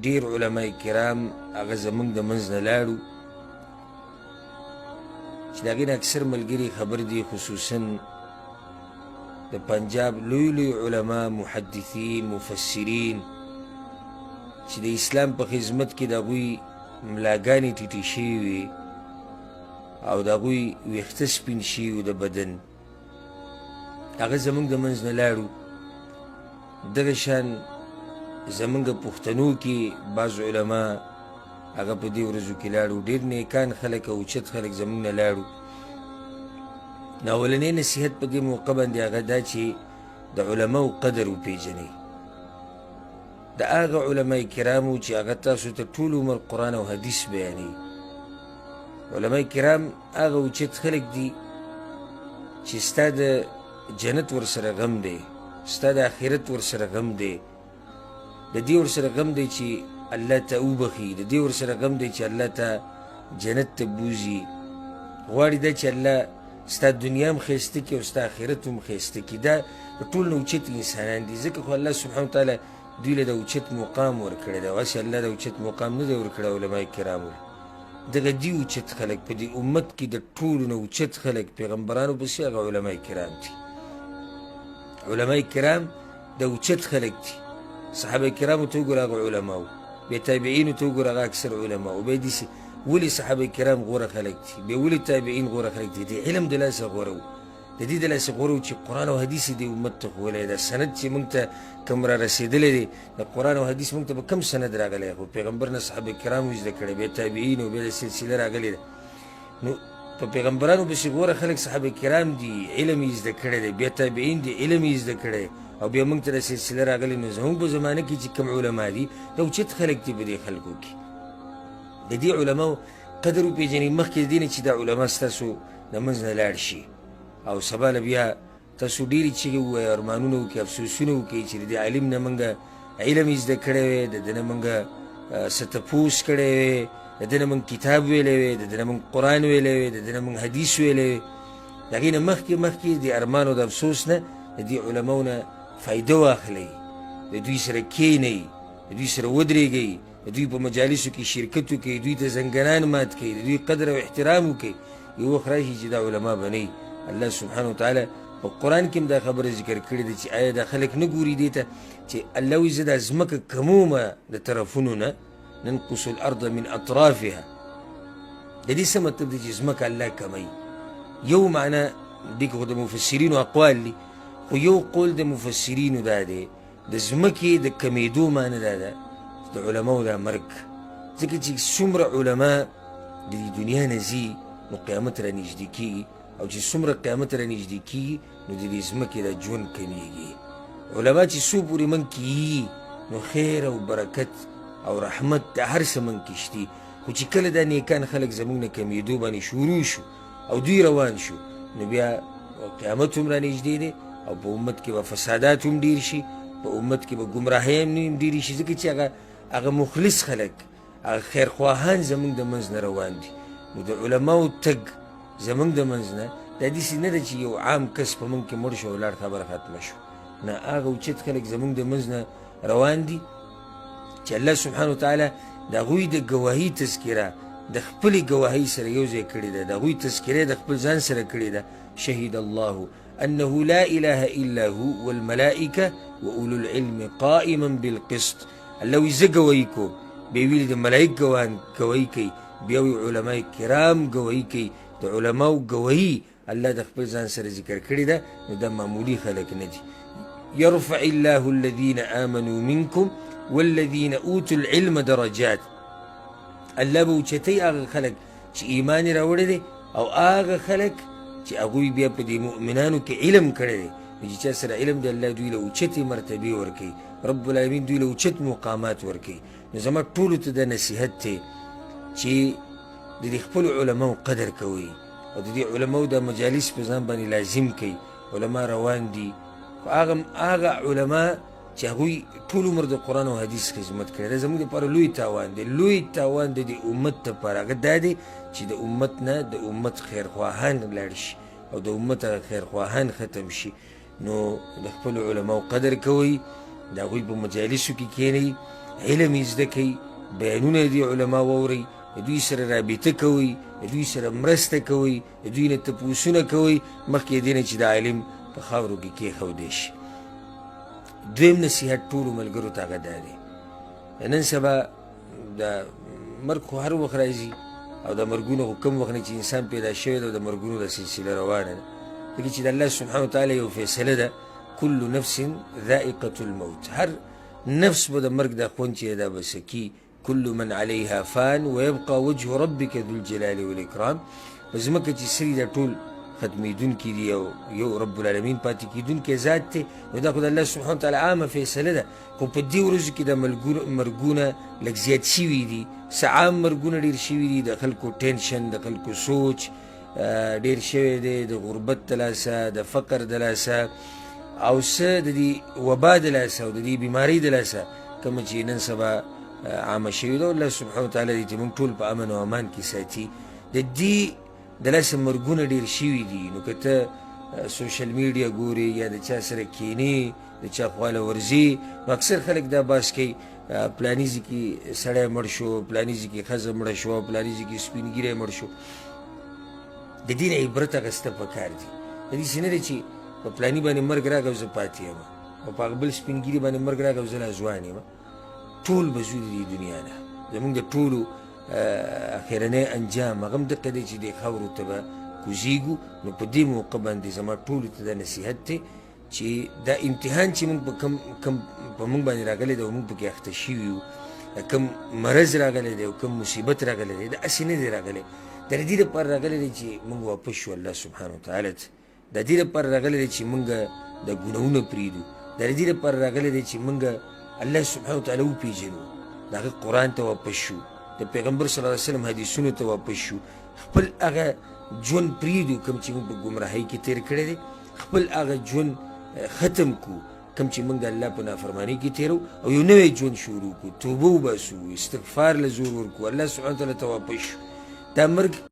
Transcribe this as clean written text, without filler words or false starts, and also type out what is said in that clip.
ډېر علما کرام هغه زمونږ د منځ نه لاړو، چې د هغې نه اکثر ملګري خبر دي، خصوصا د پنجاب لوی لوی علما، محدثین، مفسرین، چې د اسلام په خدمت کې د هغوی ملاګانې ټیټې شوي وي او د هغوی ویښته سپین شوي وو د بدن، هغه زمونږ د منځ نه لاړو. دغه شان زمونږ پښتنو کې بعض علما هغه په دې ورځو کې لاړو، ډېر نیکان خلک او اوچت خلک زمونږ نه لاړو. نو اولنی نصیحت په دې موقع باندې هغه دا چې د علماو قدر وپېژنئ، د هغه علما کرامو چې هغه تاسو ته ټول عمر قرآن او حدیث بیانوي. علما کرام هغه اوچت خلک دي چې ستا د جنت ورسره غم دی، ستا د آخرت ورسره غم دی، د دې ورسره غم دی چې الله ته وبخي، د دې ورسره غم دی چې الله ته جنت ته بوځي. غواړي دا چې الله ستا دنیا هم ښایسته کړي او ستا آخرت هم ښایسته کړي. دا د ټول نه اوچت انسانان دي، ځکه خو الله سبحانه وتعالی دوی له د اوچت مقام ورکړی دی، او هسې الله د اوچت مقام نه دی ورکړی علما کرامو له. دغه دي اوچت خلک په دې امت کې د ټولو نه اوچت خلک پیغمبرانو پسې هغه علما کرام دي. علما کرام د اوچت خلک دي. صحابه کرامو ته وګوره هغه علما وو، بیا تابعینو ته وګوره هغه اکثر علما وو، بیا داسې ولې صحابه کرام غوره خلک دي، بیا ولې تابعین غوره خلک دي؟ د علم د لاسه غوره وو، د دې د لاسه غوره وو چې قرآن او حدیث یې دې امت ته ښوولی. دا سند چې موږ ته کوم را رسېدلی دی د قرآن او حدیث موږ ته په کوم سند راغلی؟ خو پیغمبر نه صحابه کرامو زده کړی، بیا تابعین او بیا د سلسله راغلې ده. نو په پیغمبرانو پسې غوره خلک صحابه کرام دي، علم یې زده کړی دی، بیا تابعین دي، علم یې زده کړی، او بیا موږ ته دا سلسله راغلې. نو زموږ په زمانه کې چې کوم علما دي دا اوچت خلک دي په دې خلکو کې. د دې علماو قدر وپېژنئ مخکې د دې نه چې دا علما ستاسو د منځ نه لاړ شي، او سبا له بیا تاسو ډېرې چیغې ووایئ، ارمانونه وکړئ، افسوسونه وکړئ چې د دې عالم نه موږ علم یې زده کړی وی، د ده نه موږ څه تپوس کړی وی، د ده نه موږ کتاب ویلی وی، د ده نه موږ قرآن ویلی وی، د ده نه موږ حدیث ویلی وی. د هغې نه مخکې مخکې د ارمان او د افسوس نه د دې علماو نه فایده واخلئ، د دوی سره کښېنئ، د دوی سره ودرېږئ، د دوی په مجالسو کې شرکت وکړئ، دوی ته زنګنان مات کړئ، د دوی قدر او احترام وکړئ. یو وخت راشي چې دا علما به نه وي. الله سبحانه وتعالی په قرآن کې هم دا خبره ذکر کړې ده چې آیا دا خلک نه ګوري دې ته چې الله وایي زه دا ځمکه کمومه د طرفونو نه، ننقص الارض من اطرافها. د دې څه مطلب دی چې ځمکه الله کموي؟ یو معنا دې کې خو د مفسرینو اقوال دي، خو یو قول د مفسرینو دا دی د ځمکې د کمېدو معنی دا ده د علماو دا مرګ، ځکه چې څومره علما د دې دنیا نه ځي نو قیامت را نږدې کېږي، او چې څومره قیامت را نږدې کېږي نو د دې ځمکې دا ژوند کمېږي. علما چې څو پورې موږ کېږي نو خیر او برکت او رحمت د هر څه موږ کې شتي، خو چې کله دا نیکان خلک زموږ نه کمېدو باندې شروع شو او دوی روان شو نو بیا قیامت هم را نږدې دی، او په امت کې به فسادات هم ډېر شي، په امت کې به ګمراهۍ هم ډېرې شي، ځکه چې هغه مخلص خلک، هغه خیرخواهان زموږ د منځ نه روان دي. نو د علماو تګ زموږ د منځ نه دا داسې نه ده چې یو عام کس په موږ کې مړ شو او لاړ خبره ختمه شو، نه، هغه اوچت خلک زموږ د منځ نه روان دي چې الله سبحانه وتعالی د هغوی د ګواهي تذکره د خپلې ګواهۍ سره یو ځای کړې ده، د هغوی تذکره د خپل ځان سره کړې ده. شهد الله انه لا اله الا هو والملائکه واولو العلم قائما بالقسط. الله وایي زه ګواهي کوم، بیا ویلي د ملایک ګواهان ګواهي کوي، بیا وایي علما کرام ګواهي کوي. د علماو ګواهي الله د خپل ځان سره ذکر کړې ده، نو دا معمولي خلک نه دي. يرفع الله الذين آمنوا منكم والذين اوتوا العلم درجات. الله به اوچتوي هغه خلک چې ایمان یې راوړی دی او هغه خلک چې هغوی بیا په دې مؤمنانو کې علم کړی دی. نو چې چا سره علم دی الله دوی له اوچتې مرتبې ورکوي، رب العالمین دوی له اوچت مقامات ورکوي. نو زما ټولو ته دا نصیحت دی چې د دې خپلو علماو قدر کوئ او د دې علماو دا مجالس په ځان باندې لازم کوي. علما روان دي، خو هغه علما چې هغوی ټول عمر د قرآن او حدیث خدمت کړی، دا زموږ دپاره لوی تاوان دی، لوی تاوان دی د امت دپاره. هغه دا دی چې د امت نه د امت خیرخواهان لاړ شي او د امت هغه خیرخواهان ختم شي. نو د خپلو علماو قدر کوئ، د هغوی په مجالسو کې کښېنئ، علم یې زده کوئ، بیانونه د دې علما واورئ، د دوی سره رابطه کوئ، د دوی سره مرسته کوئ، د دوی نه تپوسونه کوئ، مخکې د دې نه چې دا عالم په خاورو کې کېښودی شي. دویم نصیحت ټولو ملګرو ته هغه دا دی، نن سبا د مرګ خو هر وخت راځي او د مرګونو خو کم وخت نه چې انسان پیدا شوی دی د مرګونو د سلسله روانه ده، ځکه چې د الله سبحانه وتعالی یو فیصله ده، کل نفس ذائقة الموت، هر نفس به د مرګ دا خوند چې دا به څکي. کل من علیها فان ویبقى وجه ربک ذو الجلال والاکرام. په ځمکه چې څه دي دا ټول ختمېدونکي دي او یو رب العالمین پاتې کېدونکی ذات دی. نو دا خو د الله سبحانه وتعالی عامه فیصله ده، خو په دې ورځو کې دا مرګونه لږ زیات شوي دي، څه عام مرګونه ډېر شوي دي، د خلکو ټینشن، د خلکو سوچ ډېر شوی دی، د غربت د لاسه، د فقر د لاسه، او څه د دې وبا د لاسه او د دې بیمارۍ د لاسه کومه چې نن سبا عامه شوې ده. الله سبحانه وتعالی دې چې موږ ټول په امن او امان کې ساتي. د دې د لاسه مرګونه ډېر شوي دي. نو که ته سوشل میډیا ګورې یا د چا سره کښېنې، د چا خواله ورځې، نو اکثر خلک دا بحث کوي، پلاني ځای کې سړی مړ شو، پلاني ځای کې ښځه مړه شوه، پلاني ځای کې سپین ږیری مړ شو. د دې نه عبرت اخیسته پکار دي. د دې څه نه دی چې په پلاني باندې مرګ راغی او زه پاتې یم، او په هغه بل سپین ږیري باندې مرګ راغی او زه لا ځوان یم. ټول به ځو د دې دنیا نه. زموږ د ټولو اخرنی انجام هغه هم دقه دی چې دې خاورو ته به کوزیږو. نو په دې موقع باندې زما ټولو ته دا نصیحت دی چې دا امتحان چې موږ په کم کم په موږ باندې راغلی دی او موږ پکې اخته شوي یو، کوم مرض راغلی دی او کوم مصیبت راغلی دی، دا هسې نه دی راغلی، دا د دې لپاره راغلی دی چې موږ واپس شو الله سبحانه وتعالی ته. د دې لپاره راغلی دی چې موږ د ګناهونه پرېږدو، دا د دې لپاره راغلی دی چې موږ الله سبحانه وتعالی وپېژنو، د هغه قرآن ته واپس شو، د پیغمبر صلی الله علیه وسلم حدیثونو ته واپس شو، خپل هغه ژوند پرېږدو کوم چې موږ په ګمراهۍ کې تېر کړی دی، خپل هغه ژوند ختم کړو کوم چې موږ د الله په نافرمانۍ کې تېرو، او یو نوی ژوند شروع کړو، توبه وباسو، استغفار له زور ورکړو، الله سبحانه وتعالی ته واپس شو. دا مرګ